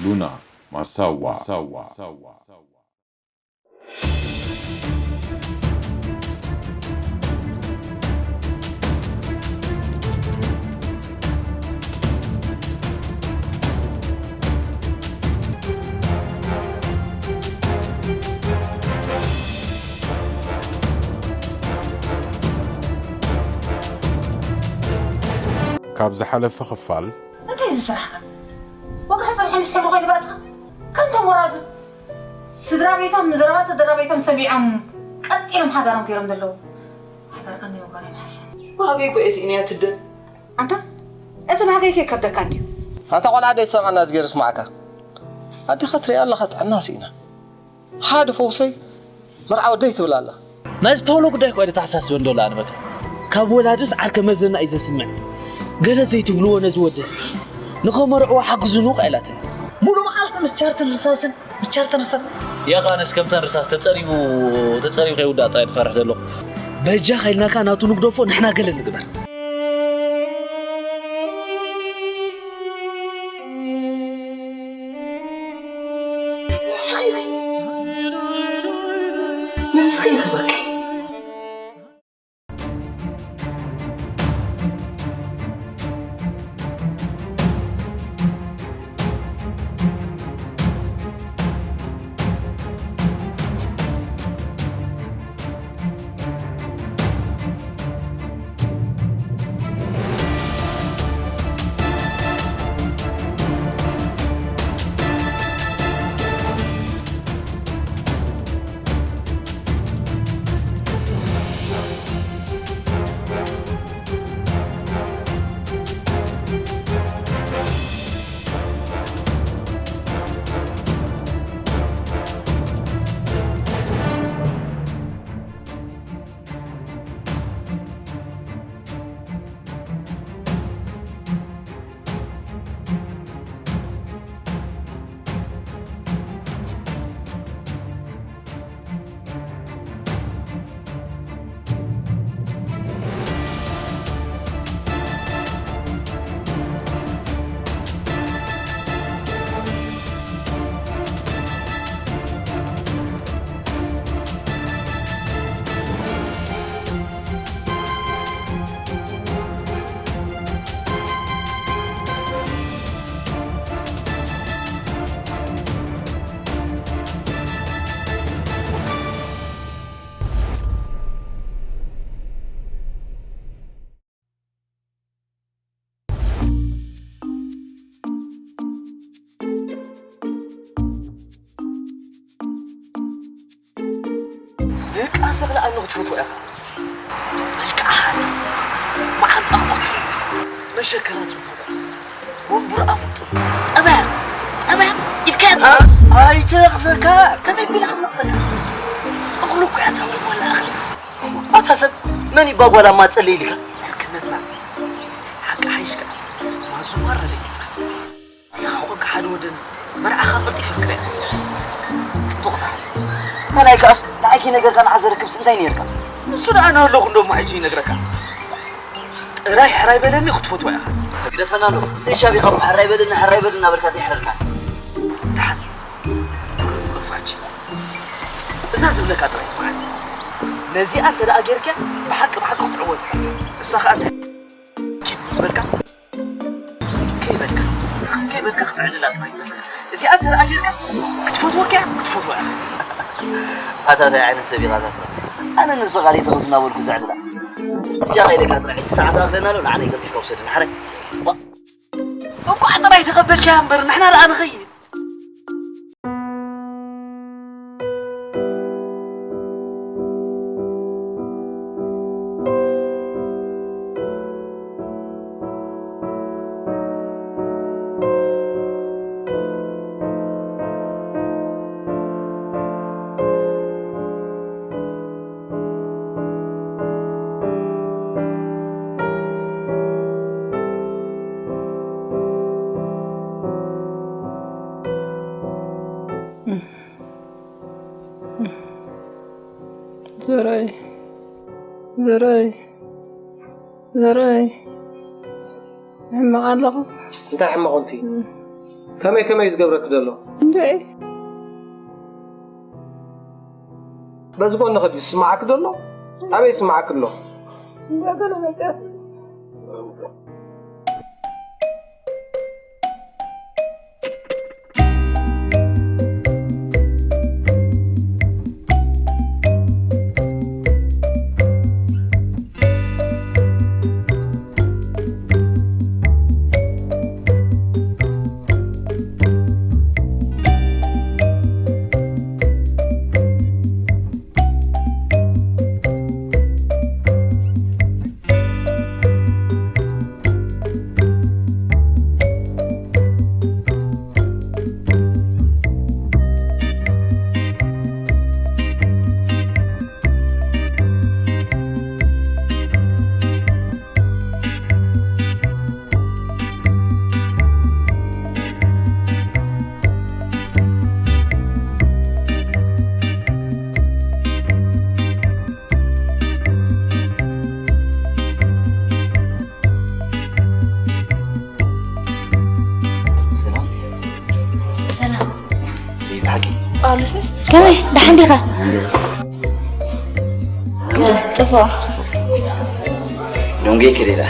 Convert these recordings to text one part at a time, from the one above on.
ሉና ማሳዋ። ካብ ዝሓለፈ ክፋል እንታይ እዚ ስራሕካ? ወግሒ ጽብሒ ምስ ሕብሪ ኮይኑ ባእስኻ? ከምቶም ወራዙት ስድራ ቤቶም ንዘረባ ስድራ ቤቶም ሰሚዖም ቀጥ ኢሎም ሓዳሮም ገይሮም ዘለዉ። ሓዳርካ እንዲ መጓና ይምሓሸ። ባህገይ እኮ እየ ስኢነያ ትደ። ኣንታ እቲ ባህገይ ከ ከብደካ እንድዩ። ኣንታ ቆልዓ ደይ ትሰምዓና ዝገይሩ ስማዕካ። ኣዴኻ ትሪኣ ኣለኻ ጥዕና ስኢና። ሓደ ፈውሰይ መርዓ ወደይ ትብል ኣላ። ናይዚ ፓውሎ ጉዳይ እኮ እዩ ዘተሓሳስበን ዘሎ ኣነ በቃ። ካብ ወላድስ ዓርከ መዘና እዩ ዘስምዕ። ገለ ዘይትብልዎ ነዚ ወዲ። ንኸመርዕዎ ሓግዙኒ እኮ ኢላትኒ። ሙሉ መዓልቲ ምስ ቻርትን ርሳስን፣ ምስ ቻርትን ርሳስን። የቓንስ ከምተን ርሳስ ተጸሪቡ፣ ተጸሪቡ ከይውዳእ ጥራይ ዝፈርሕ ዘሎ። በጃኻ ኢልናካ ናቱ ንግደፎ፣ ንሕና ገለ ንግበር። ንስኺ ኢኺ። ንስኺ ኢኺ በቃ። ደቃ ሰኽለ ኣነ ክትፈትዋ ኢኻ። መልክዓ ሃና፣ መዓንጣ ቁርጡ፣ መሸከራ ጽቡቕ፣ ወንቡር ኣሙጡ፣ ጠባያ፣ ጠባያ፣ ኢድካ ያ-፣ እ? ኣይትነቕሰካ፣ ከመይ ቢላ ክንነቕሰካ? እኽሉ እኮ እያ ታውሪ ወላ እኽሊ። ኣታ ሰብ፣ መን ይባ ጓል ኣማጸለ ኢልካ? ዕርክነትና፣ ሓቂ ሓይሽ ከኣ፣ ማዙ ማራ ለይጻት። ንስኻ ኮንካ ሓደ ወደን መርዓኻ ቀልጢፈ ክሪኣ። ጽቡቕ ተሓል። ካልኣይ ከኣስ ንዓይ ከይነገርካ ንዓ ዘረክብስ እንታይ ነይርካ? ንሱ ደኣ እናሃለኹ እንዶ እሞ ሕጂ ይነግረካ። ጥራይ ሕራይ በለኒ ክትፈትዋ ኢኻ። ግደፈና ኣሎ። ንሻቢኻ እሞ ሕራይ በለኒ፣ ሕራይ በለኒ እናበልካ ዘይሕረርካ። ደሓን። ኩሉ ንግደፎ ሕጂ። እዛ ዝብለካ ጥራይ ስምዓኒ። ነዚኣ እንተ ደኣ ጌርካ ብሓቂ ብሓቂ ክትዕወት ኢኻ። እሳ ኸኣ እንታይ ኪድ ምስ በልካ፣ ከይበልካ፣ ትኽስ ከይበልካ ክትዕልላ ጥራይ ዘለካ። እዚኣ እንተ ደኣ ጌርካ፣ ክትፈትወካ እያ፣ ክትፈትዋ ኢኻ። ኣታ እንታይ ዓይነት ሰብ ኢኻ እዛ ሰብ? ኣነ ንስኻ ደይ ትኽስ እናበልኩ ዘዕልላ። ብቻ ከይደካ ጥራይ፣ ሕጂ ሰዓት ኣኽለና ኣሎ፣ ንዓና ይቀልጢፍካ ውሰደና፣ ሕራይ። ዋ። እንቋዕ ጥራይ ተቐበልካያ እምበር፣ ንሕና ደኣ ንኸይድ። ዘራይ፣ ዘራይ፣ ዘርእ ሕማቕ ኣለኹ። እንታይ ሕማቕ እንቲ? ከመይ ከመይ ዝገብረክ ዘሎ? እንድዒ። በዚ ጎንኺ ድዩ ዝስምዓክ ዘሎ? ኣበይ ይስምዓክ ኣሎ? እንዳ ገለ መጽያስ። ሰላም። ሰላም። ዘይብሓቂ። ጳውሎስስ? ከመይ? ደሓን ዲኻ? ጽፎ። ዶንጌ ክሌላ።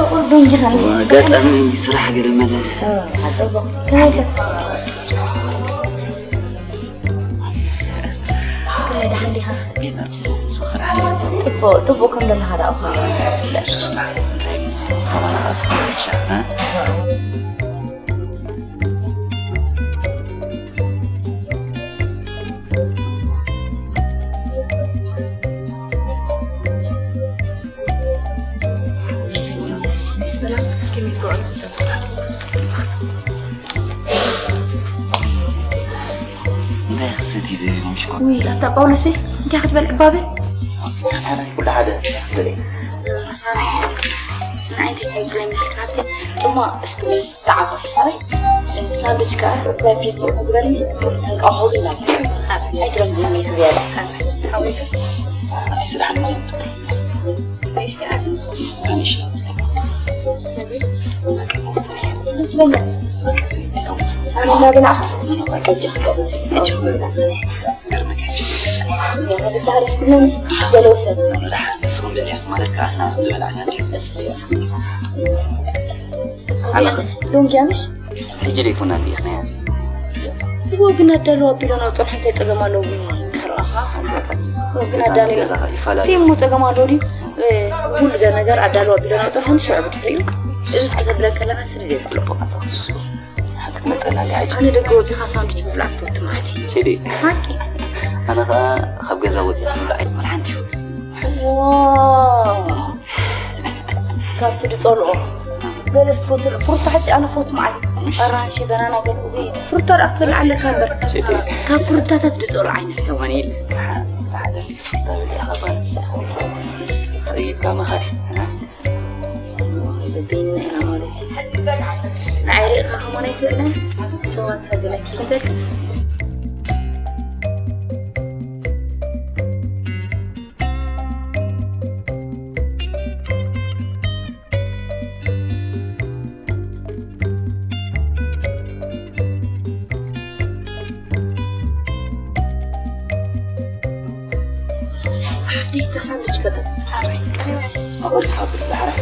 ቁር ዶንጌ ኸም። ኣጋጣሚ ስራሕ ገለ መለ። ከመይ? ከመይ? ደሓን ዲኻ? ቤና ጽቡቕ፣ ንስኻ ደሓን ዲኻ? ጽቡቕ፣ ጽቡቕ ከም ዘለኻ ደኣ እኳ። እሱ ስራሕ እንታይ እሞ? ካባና ኸስ እንታይ ይሻል፣ እ? እንታይ ክሰቲ ዘይብሎም ሽኮር? ውይ፣ ኣታ ጳውሎስ፣ እንታይ ክትበል ዕባበ? ኩሉ ሓደ ክትበል። ንዓይ እንታይ እንታይ ጥራይ መስልካ? ኣብቲ ጽሟቕ እስክሪስ ተዓቦ። ኣበይ? ሳንዱች ከኣ ናይ ፒስ ምግበሪ። እንቃ ሆቢ ናት። ኣይትረምዝኒ ዝያዳ። ኣይ፣ ስራሕ ነው የምጽእ። ዶንጊያ ምሽ? ሕጂ ደይኮና እንዲኽና እያ። እዎ ግን ኣዳለዋ ኣቢሎና ጸንሐ እንታይ ጸገም ኣለዎ? ከረኣኻ። እዎ ግን ኣዳለና። ይፈላለ። እሞ ጸገም ኣለዎ ድዩ? እ፣ ኩሉ ነገር ኣዳለዋ ኣቢሎና ጸንሐ ሽዑ ብድሕሪኡ። እዚ እስኪ ተብለን ከለና ስዲ ዘይብሎ። ክትመጸና እንዲ ሕጂ። ኣነ ደገ ወጺኻ ሳንዱች ምብላዕ ትፈቱ ማለት እዩ። ሽዲ። ሓቂ። ኣነ ኸኣ ካብ ገዛ ወጺኻ ምብላዕ ኣይኮነ ሓንቲ ይፈቱ። ዋው። ካብቲ ዝጸልኦ። ገለ ዝፈቱ ፍሩታ ሕጂ ኣነ ፈቱ ማለት። ኣራንሺ፣ በናና ገለ እዚ ፍሩታ ደኣ ክትበልዕ ኣለካ እምበር። ሽዲ። ካብ ፍሩታታት ዝጸልኦ ዓይነት ከማን የለን። ሓደ ፍሩታ በሊዕኻ ጓል ኣንስተይቲ። ጸይብካ መኻድ። በይንና ኢና ማለት እዩ። ንዓይ ርኢኻ ከማን ኣይትበልዕን። ሸዋታ ገለ ክሕዘልካ። ሓፍቲ ተሳንች ከደ። ኣረ፣ ቀረበ። ኣቐልጥፋ ብላ፣ ኣረ።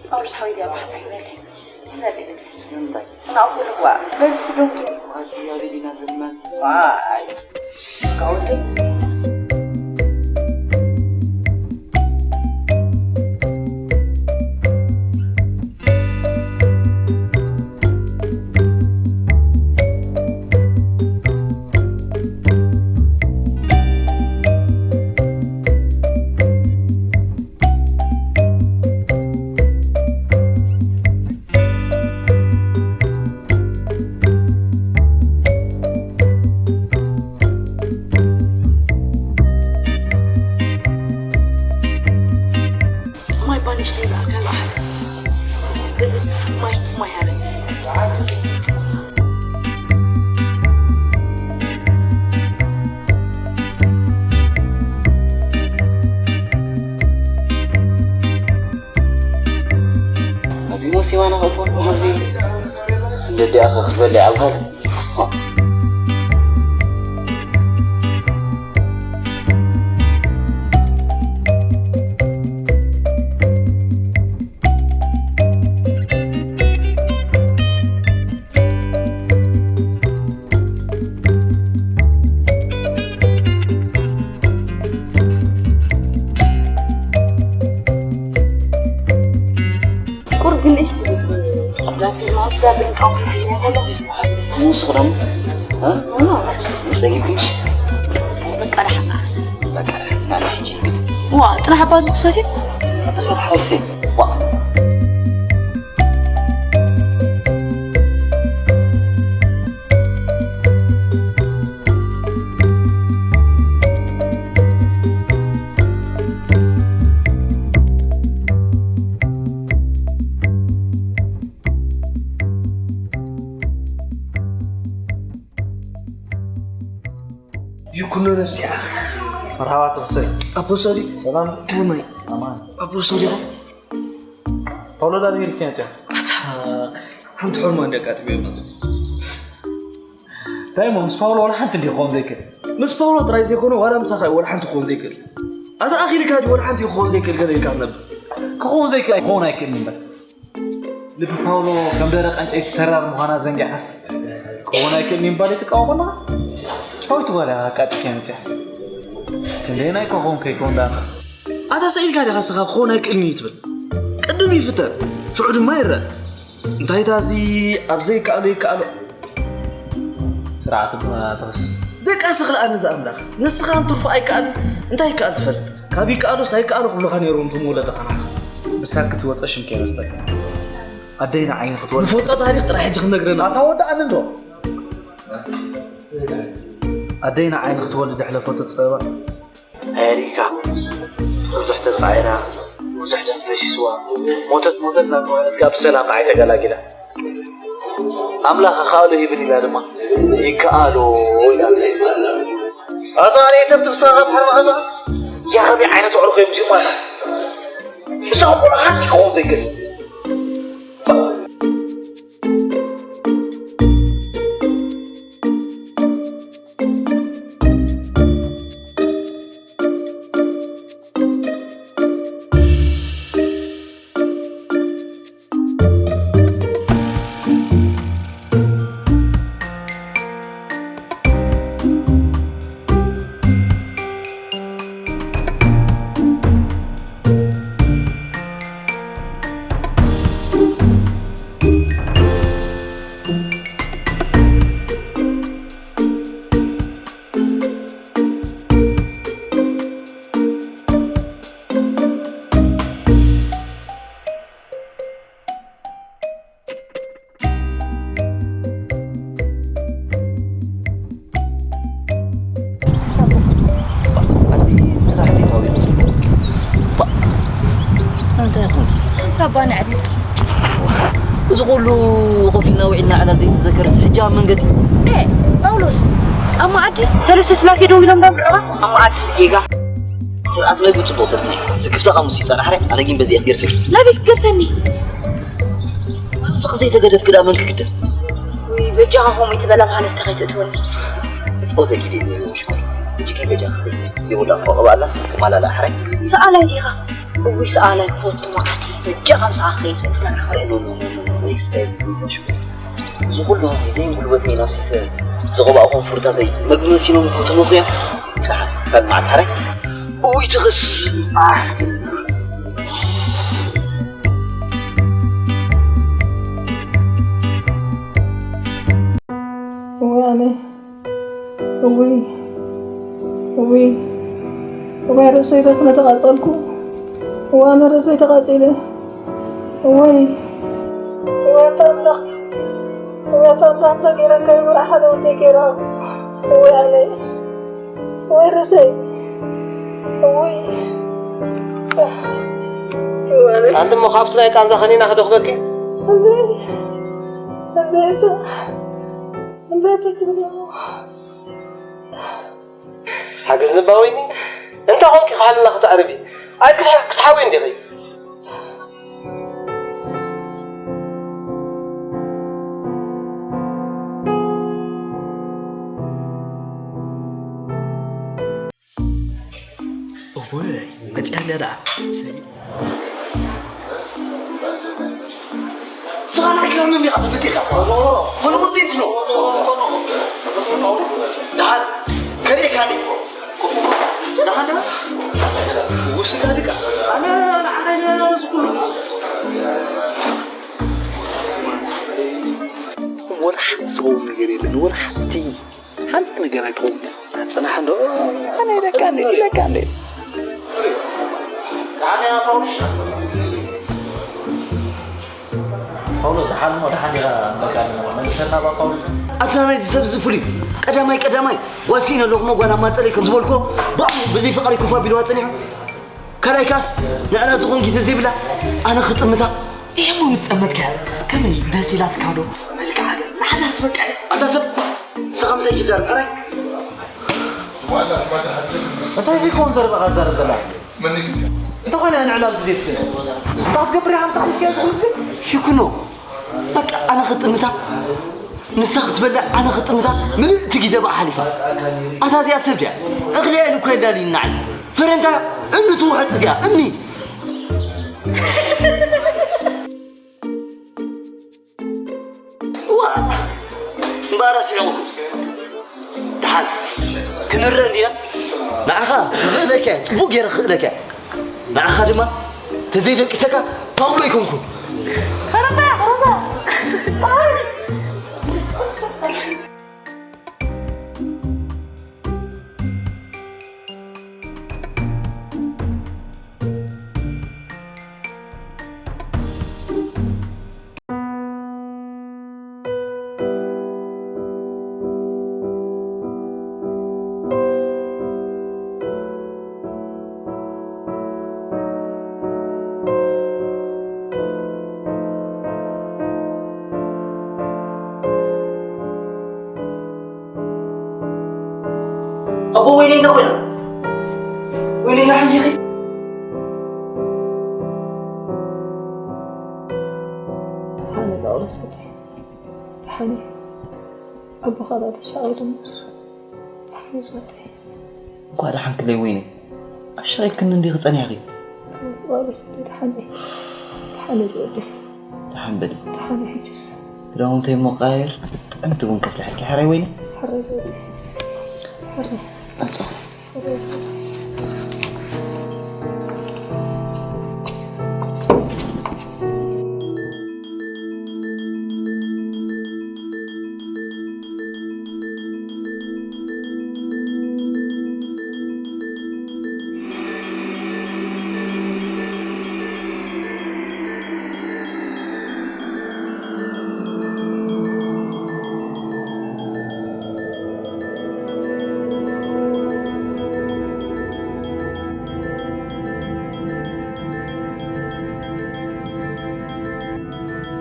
ጳውሎስ ሓወይ፣ እዚኣ ባሕታ ሒዘለይ። ሒዘለይ በዚ። ስለምንታይ? ናብኡ ክልዋ። በዚ ስዶንኪ። ኣቲ ኣበይ ዲና ዘለና? ዋይ። ስካውንት። ደዲኣ ክበልዕ ኣብ ካልእ። ቁር ግን እሺ፣ እቲ ኣብ ላፕ ማውስ ጋር ብዕንቃው ክንያታት ትውስኽ ደሞ? እ? ኖ። ጸጊብክሽ? በቃ ደሓ። በቃ ደሓ። ና፣ ና፣ ሕጂ እንግዲህ። ዋ፣ ጥራሕ ኣባ ዝኽሰት እዩ? ቀጥታ ሓውሲ። ዋ። ይኩኖ ነብሲኣ። መርሓባ ተኽሰይ። ኣቦ ሶሊ። ሰላም። ከመይ? ኣማን። ኣቦ ሶሊ ኸ? ፓውሎ ዳኒ ኢልካ መጽያ። ኣታ ሓንቲ ሕርማ እንደ ኣጋጥሚዮ መጽ። እንታይ እሞ ምስ ፓውሎ ዋላ ሓንቲ እንዲ ክኸውን ዘይክእል? ምስ ፓውሎ ጥራይ ዘይኮነ ዋላ ምሳኻ እዩ ዋላ ሓንቲ ክኸውን ዘይክእል። ኣታ ኣኺልካ ድዩ ዋላ ሓንቲ ክኸውን ዘይክእል ገለ ኢልካ ትነብር? ክኸውን ዘይክእል ኣይክኸውን ኣይክእልን እምበር። ልቢ ፓውሎ ከም ደረቕ ዕንጨይቲ ተራር ምዃና ዘንጊዓስ ክኸውን ኣይክእልን እዩ ምባል ይትቃወም ኣለኻ? ዳዊት ጓል ኣቃጢልካ መጽያ። ክንደየናይ ክኸውን ከይከውን ደኣ። ኣታ ስኢልካ ዲኻ ንስኻ ክኾን ኣይክእልን እዩ ትብል? ቅድም ይፍተን፣ ሽዑ ድማ ይረአ። እንታይ እታ እዚ ኣብ ዘይከኣሎ ይከኣሎ? ስርዓት እባ ተኽስ። ደቃ ስኽልኣኒ ዝኣምላኽ፣ ንስኻ እንትርፎ ኣይከኣልን፣ እንታይ ይከኣል ትፈልጥ? ካብ ይከኣሎስ ኣይከኣሎ ክብሉኻ ነይሮም እቶም ወለድኻ ንዓኻ። ብሳክ ክትወፀ ሽም ከይረስተካ። ኣደይ ንዓይ ንኽትወልድ። ንፈልጦ ታሪኽ ጥራሕ ሕጂ ክትነግረና። ኣታ ወዳእኒ እንዶ። ኣደይ ንዓይ ንኽትወልድ ዘሕለፈቶ ጸበባ። ኣየሪእካ። ብዙሕ ተጻዒራ፣ ብዙሕ ደም ፈሲስዋ። ሞተት ሞተት እናተባህለት ከኣ ብሰላም ንዓይ ተገላጊላ። ኣምላኽ ኣኻእሎ ሂብን ኢላ ድማ ይከኣሎ ኢላ ትብል። ኣታ ኣነ ተፍትፍሳ ካብ ሕርማ ከላ ያ ከመይ ዓይነት ዕርኮ እዮም እዚኦም ማለት። እዛ ቆልዓ ሓንቲ ክኸውን ዘይክእል። ኣቲ ስራሕ ቤታዊ ይመስል። ባ-፣ እንታይ ይኾን? ሳባ ንዕዲ። እዚ ኩሉ ኮፍ ኢልና ውዒልና ዕላል ዘይተዘከረስ፣ ሕጂ ኣብ መንገዲ። ኤ፣ ጳውሎስ፣ ኣብ መኣዲ ሰለስተ ስላሴ ደው ኢሎም ዶ ኣብልዑኻ? ኣብ መኣዲ ስጌጋ። ስርዓት መግቢ ጽቡቕ ተስነይ። ስክፍታ ቃሙስ ይጸናሕረ፣ ኣነ ግን በዚ ክገድፈኪ። ናበይ ክገድፈኒ? ስቕ ዘይተገደፍኪ ደኣ መን ክግደፍ? ውይ፣ በጃኻ ከምኡ ይትበላ፣ ብሃለፍቲ ከይትእትወኒ። ክጻወተኪ ድየ ዘይብሉ ሽኮር? ሕጂ ግን በጃኻ ከይትበሊ። ዘይወዳእኩ ቀባኣላስ ክማላላ ኣሕራይ። ሰኣላይ ዲኻ? እውይ፣ ሰኣላይ ክፈቱ መዓት። በጃኻ ምሳኻ ከይድ፣ ስእልታት ክኽርኢ። ኖ፣ ኖ፣ ኖ፣ ኖ፣ ኖ፣ ኤክሳይት ዘይብሉ ሽኮር። እዚ ኩሉ ግዜን ጉልበተይን ኣፍሲሰ ዝቐባእኹም ፍሩታተይ መግቢ መሲሎም እኮ ተመኽዮም። ካብ መዓት ሓራይ። እውይ ትኽስ። ኣሕ። እውይ ኣነ። እውይ፣ እውይ፣ እውይ ርእሰይ ዶ ስለ ተቓጸልኩ? እዋይ ኣነ ርእሰይ ተቓጺለ። እውይ፣ እውይ ኣታ ኣምላኽ፣ እውይ ኣታ ኣምላኽ፣ እንታይ ገይረካ እዩ? መርዓ ሓደ ወደይ ገይራ። እውይ ኣነ፣ እውይ ርእሰይ፣ እውይ፣ እውይ ኣነ። ኣንቲ እሞ ካብቲ ናይ ቃንዛ ከኒና ክደኽበኪ? እንታይ፣ እንታይ ኣታ፣ እንታይ ኣታ ትብሊ? ሓግዝ ንባ ወይኒ፣ እንታይ ኾንኪ ክሓልና ክተዕርቢ? ኣይ ክትሓ-፣ ክትሓዊ እንዲኺ። ወይ መጽያ ኣለያ ደኣ። ሰይ። ስኻ ናይ ክዳን እንዲኻ ተፈጢርካ። ፈንቑል ቤት ነው። ደሓን ከርእየካኒ። ደሓን ደኣ። ውስካ ድቃስ። ኣነ ንዓኻ ኢለ እዚ ኩሉ። ወላ ሓንቲ ዝኸውን ነገር የለን። ወላ ሓንቲ። ሓንቲ ነገር ኣይትኸውን። ጽናሕ እንዶ። ኣነ ኢለካ እንዴ፣ ኢለካ እንዴ። ፓውሎስ፣ ዝሓልሞ ደሓን ዲኻ? በቃ፣ መልሰና፣ ባ ፓውሎስ። ኣታ ናይዚ ሰብ እዚ ፍሉይ። ቀዳማይ፣ ቀዳማይ፣ ጓል ስኢነ ኣለኹ፣ እሞ ጓል ኣማጸለይ ከም ዝበልኩ፣ ባዕሉ ብዘይ ፍቓድ ኮፍ ኣቢልዋ ጸኒሑ። ካልኣይ ካስ፣ ንዕላ ዝኾን ግዜ ዘይብላ፣ ኣነ ክጥምታ። እሞ ምስ ጠመትካያ፣ ከመይ ደስ ኢላትካ ዶ? መልክዓ ግን ንሓዳር ትበቅዕ። ኣታ ሰብ፣ ንስኻ ምሳይ ይዛረብ፣ ሕራይ። እንታይ ዘይኮን ዘረባኻ ትዛረብ ዘላ? መን እዩ? እንተኾነ ንዕላል ግዜ ትስእን። እንታይ ክትገብር ኢኻ ምሳሕ ኢልካዮ ዝኹሉ ግዜ? ሽኩኖ፣ በቃ ኣነ ክጥምታ፣ ንሳ ክትበልዕ፣ ኣነ ክጥምታ፣ ምልእቲ ግዜ ብኣ ሓሊፋ። ኣታ እዚኣ ሰብ ድያ? እኽሊ እኮ የላልይና። ፈረንታ እምኒ ትውሕጥ እዚኣ፣ እምኒ። ዋ! እምበኣር ኣስሒቑኩም። ደሓን ክንረእ እንዲና? ንዓኻ ክኽእለካ እየ፣ ጽቡቕ ገይረ ክኽእለካ እየ። ንዓኻ ድማ ተዘይደቂሰካ ፓውሎ ኣይኮንኩን። ኣቦ፣ ወይለይ፣ እንታይ ኮይና? ወይለይ፣ ናሕሊኺ? ሓነ ጳውሎስ ወደይ፣ ተሓኒ። ኣቦኻ ዳ ተሻቒሉ እምበር፣ ተሓኒ ዝወደይ። እንኳዕ ደሓንክለይ ወይነይ። ኣሻቒልክኒ እንዲኺ ጸኒሕኺ። ጳውሎስ ወደይ፣ ተሓኒ። ተሓኒ ዝወደይ። ደሓን በሊ። ደሓን ሕጅስ። ክዳውንተይ እሞ ቀያይር፣ ጥዕምቲ ቡን ከፍልሐልኪ። ሕራይ ወይኒ? ሕራይ ዘውዲ። ሕራይ። መጻኹ። ሕራይ ዘውዲ።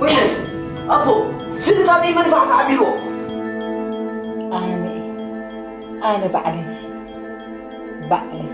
ወይነ ኣቦ፣ ስእልታተይ መንፋዕ ተዓቢልዎ። ኣነ፣ ኣነ ባዕለይ፣ ባዕለይ።